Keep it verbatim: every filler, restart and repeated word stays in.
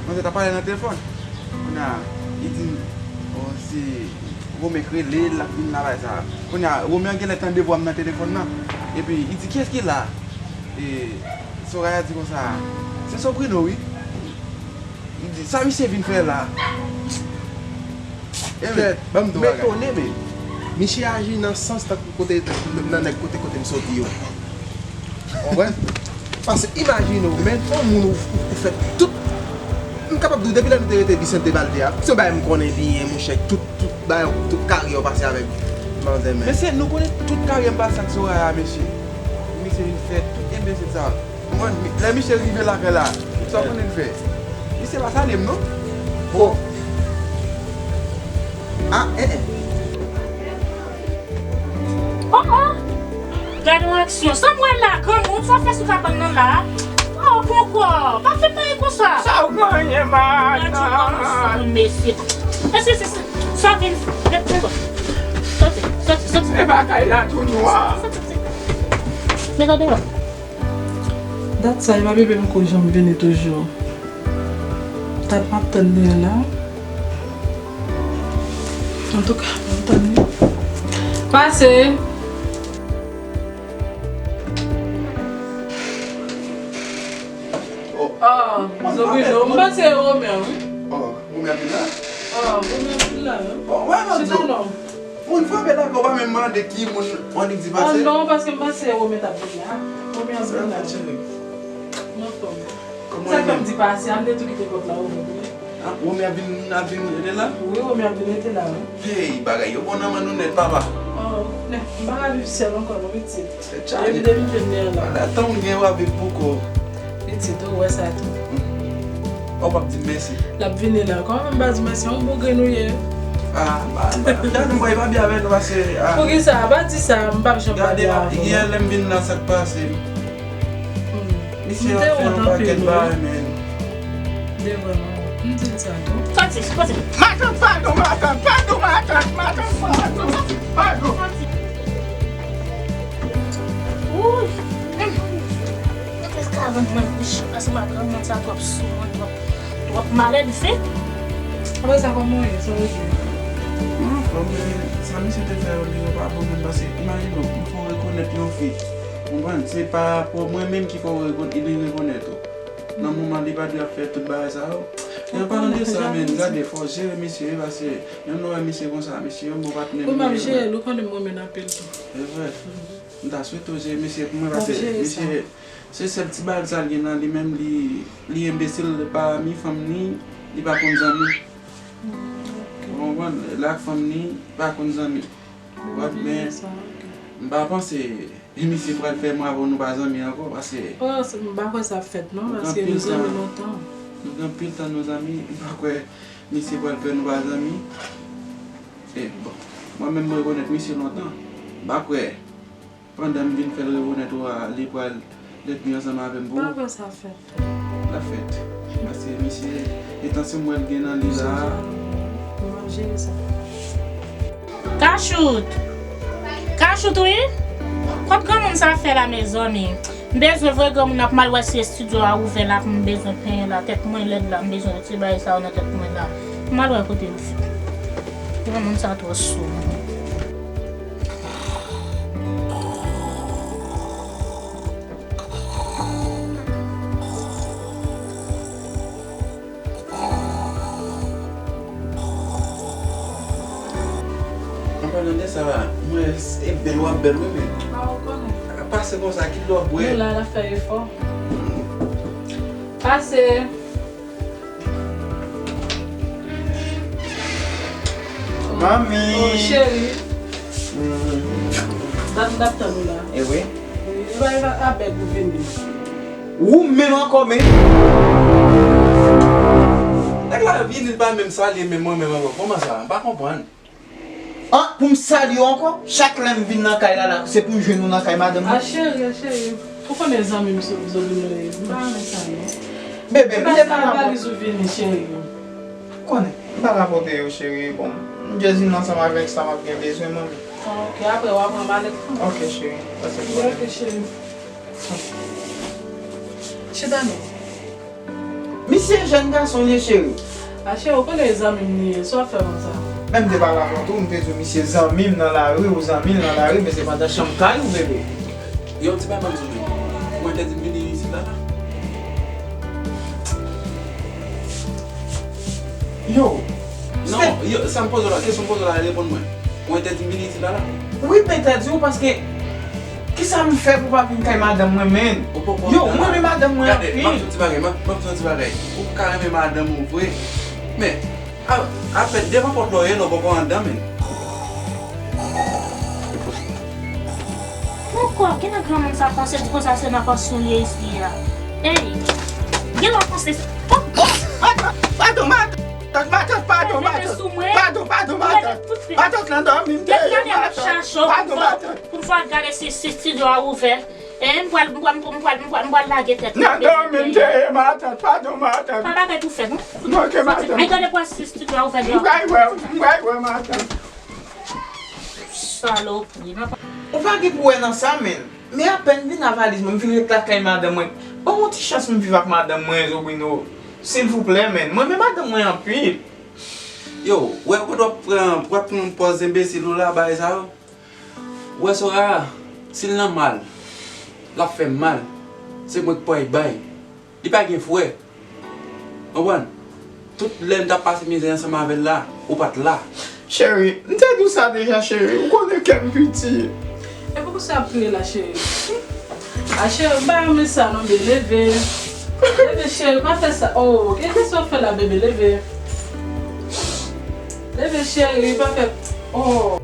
Manzè t ap pale nan telefòn. Kounye a, li di m, oh, se Romen k rele l, l ap vin la, bagay sa. Kounye a, Romen an genlè tande vwa m nan telefòn nan. Epi, li di, qui est-ce qui est là? E, Soraya di konsa, se Sobrino, wi. Li di, sa misye vin fè la? Ebyen, m etone, men. Misye aji nan sans tankou kote, nan nèg kote, kote m soti yo. Konprann? Paske imajine w, men, yon moun ou, ou, ou fè tout, m kapab di w, depi lè nou te rete Vicente Valdez a, se yon bagay m konnen byen, monchè, tout, tout bagay, tout karyè w pase avèk manzè, men. Mesye, nou konnen tout karyè m pase ak Soraya, mesye. Misye vin fè tout enbesil sa. Konprann? Lè misye rive lakay la, sa w konnen l fè? Misye pa salye m, non. Oh. Ah, eh, eh. Oh, oh! Gade yon aksyon. Sa m wè la, granmoun, sa w fè sou kabann nan la? Oh, poko. Pa fè bagay konsa. Sa w genyen, madanm? Gade yon granmoun, mesye. Mesye, se sa. Sa vin. Soti, soti, soti. E bagay la tou nwa. Soti, soti. Met an deyò. Dat sa, e pa bebe m ko janm vini toujou. Dat m ap tann li an la. Antouka, m ap tann li. Pase. Oh. Ah, Sobrino, m panse e Romen, wi. Oh, Romen ap vin la? Ah, Romen ap vin la, wi. Bon, wè, m ap di w. Chita non. Moun frape la, ou pa menm mande ki moun Annik di pase? Ah non, paske m panse Romen t ap vin la. Romen ap vin la. Sa fèt, cheri? M anfòm. Kòman sa fè m di pase, a m te tou kite pòt la ouvè pou li. Ah, Romen ap vin, ap vin rete la? Wi, Romen ap vin rete la, wi. Hey, bagay yo bon nan men nou nèt, papa. Oh, nè, m pa ka viv sèl ankò, non, pitit. Tèt chaje. Depi, depi m te vin la. Ala tan m gen w ap viv pou kò w. Pitit, ou wè sa tou. Ou p ap di m mèsi. L ap vini la. Kòman m pa di mèsi? Yon bougri nou ye. Ah, ba, ba, gade m, pa byen avè nou, paske, ah. Poukisa? Pa di sa, m p ap janm pa byen avè w. Gade, yè lè m vin la, sa k pase? Hmm. Misye ap fè yon pakèt bagay, men. De vrèman. M di l sa tou. Soti, soti. Matant, padon, matant, padon, matant, matant, padon, padon. Wouy. Mwen prèske ka rann mwen kouche, paske madanm nan sa twòp sou mwen, twòp, twòp malelve. Apre sa, kòman w ye? Sa w ye? Mwen anfòm, men sa misye te fè yo, li yo pa bon menm, paske imajine w, m fè w rekonèt yon fi. Konprann? Se pa pou mwen menm ki fè w rekonèt, li rekonèt ou. Nan moman li pa dwe ap fè tout bagay sa yo. E an palan de sa, men, gade, fò w jere misye, wi, paske menm lè w wè misye konsa, misye yon bon patnè m ye. Wi, m ap jere l, ou konnen m renmen l anpil tou. Se vre. M ta swete w jere misye pou mwen, paske misye, se sèl ti bagay sa l gen nan li menm, li, li enbesil, li pa renmen fanm ni, li pa konn zanmi. Ou konprann? L ak fanm ni, li pa konn zanmi. Ou wè, men, m pa panse misye pral fè mwen avè w nou pa zanmi ankò, paske. Oh, se, m pa kwè sa ap fèt, non, paske nou zanmi lontan. Nou gen anpil tan nou zanmi, m pa kwè misye pral fè nou pa zanmi. E, bon, mwen menm, mwen rekonèt misye lontan. M pa kwè, pandan m vin fè l rekonèt ou a, li pral lèt mi ansanm avè m pou. M pa kwè sa ap fèt. L ap fèt. Paske misye, entansyon m wè l gen nan li la. M ap jere sa. Kachout! Kachout, wi! Kot granmoun sa fè la, mezanmi? M bezwen voye granmoun nan pou m al wè si estidyo a ouvè la, pou m bezwen penyen la. Tèt mwen lèd la, m bezwen retire bagay sa yo nan tèt mwen la. M al wè kote l fè. Granmoun sa twò sou. An palan de sa, mwen, e bèl w ap bèl, wi, men. A, ou konnen. Pase konsa, ki dlo w ap bwè? Nou la, n ap fè efò. Pase. Manmi. Oh, cheri. Mm. Dat m t ap tann ou la. E wi. E pa, e pa avèk ou vini. Ou menm ankò, men. Nèg la vini, li pa menm salye menm mwen menm ankò. Kòman sa? M pa konprann. Ah, pou m salye w ankò? Chak lè m vin nan kay la, la, se pou m jwenn ou nan kay madanm mwen? Ah, cheri, ah, cheri. Ou konnen zanmi m Zo-, Zobino ye. M pa renmen sa, non. Bebe, m te pa rapòte. Valiz ou vini, cheri. Ou konnen, m pa rapòte yo, cheri. Bon, m just vin ansanm avèk sa m ap gen bezwen, manmi. Ah, ok, apre w a pran malèt ou. Ok, cheri. Pase byen. Ok, cheri. Chita non. Misye jèn gason li ye, cheri. A cheri, ou konnen e zanmi m li ye, sa w ap fè konsa? Menm te pale avè w tou, m te di w misye zanmi m nan lari, ou zanmi l nan lari, men se pandan chanm kay ou, bebe. Yon ti bagay m ap di w menm. Ou entèdi m vini isit la la? Yo! Non, yo, sa m poze w la, kesyon m poze w la, reponn mwen. Ou entèdi m vini isit la la? Wi, m entèdi w paske kisa m fè pou w pa vin kay madanm mwen, menn? Yo, m renmen madanm mwen anpil. Gade, m ap di w yon ti bagay, m ap di w yon ti bagay. Ou ka renmen madanm ou vre, men, a, apèn devan pòt la w ye la, ou poko anndan, menn. Poukò? Kilè granmoun sa panse di konsa se nan kòs ou ye isi a? Ey! Genlè w panse se. Oh, oh! Matant, matant, matant, padon, matant! Padon, padon, matant! Matant, nan dòmi m te ye, matant! Padon, matant! Pou m fè gade si, si estidyo a ouvè. E, m pral, m pral, m pral, m pral, m pral lage tèt mwen. Nan dòmi m te ye, matant! Padon, matant! Pa bagay pou fè, non? Ok, matant! Ay, gade pou si estidyo a ouvè deyò. M pral wè, m pral wè, matant! Salopri, nan pa. Ou pa gen pou wè nan sa, menn. Men apèn m vin a valiz mwen, m vin ret lakay madanm mwen. Ban m yon ti chans m viv ak madanm mwen, Zobrino. Silvouplè, menn. Mwen renmen madanm mwen anpil. Yo, w wè kote w ap pran, w ap pran pòz enbesil ou la, bagay sa yo. W wè Soraya, si l nan mal, l ap fè m mal. Se mwen k pral bay. Li pa gen frè. Konprann? Tout lè m t ap pase mizè ansanm avè l la, ou pa t la. Cheri, m te di w sa deja, cheri. Ou konnen kè m piti. E poukisa w ap kriye la, cheri? A cheri, m pa renmen sa non, bebe, leve. Leve, cheri, pa fè sa. Oh, gade sa w fè la, bebe, leve. Leve, cheri, pa fè. Oh.